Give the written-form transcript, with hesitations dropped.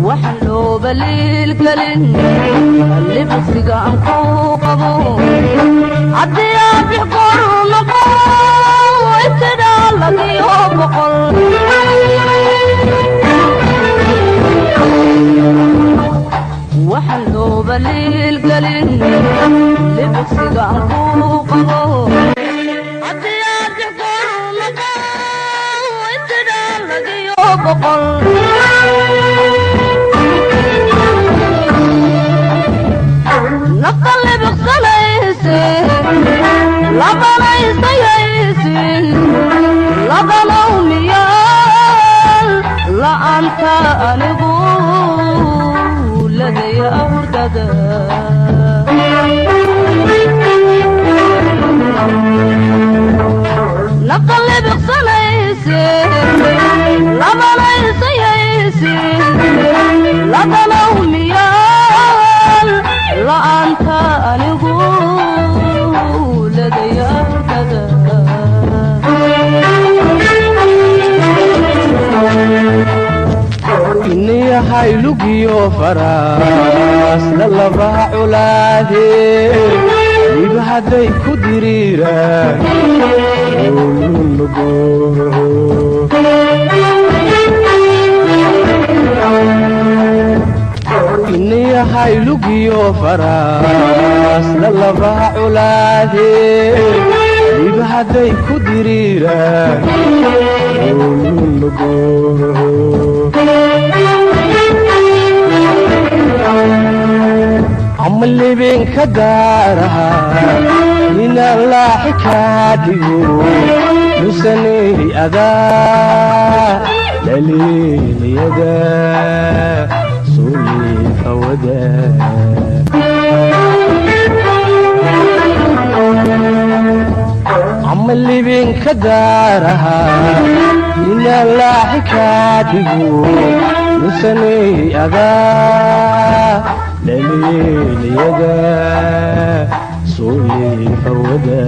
Waxaan loo baliil galin. Libsiga aan ku qabo haddii aad bix goor noqo intidhaalagiyo boqol. Waxaan looba liilgelin libsiga aan ku qabo haddii aad bix goor noqo intidhaalagiyo boqol. Nafta libiqsanayse labanaysayayse labanow miyaal la'aanta anigu ladaya hurdada. Nafta libiqsanayse labanaysayayse labanow miyaal la'aanta anigu ladaya hurdada. Inayahay lugiyo faraas lalaba culaade, liba hadday ku diriiraan oolula gowraco. Inayahay lugiyo faraas lalaba culaade, liba hadday ku diriiraan oolula gowraco. Ama libinka gaaraha inaan laaxi kaa dhigo nusaney adaa dhaliiliyada suliifawada. Ama libinka gaaraha inaan laaxi kaa dhigo nusaney adaa dhaliiliyada suliifawada.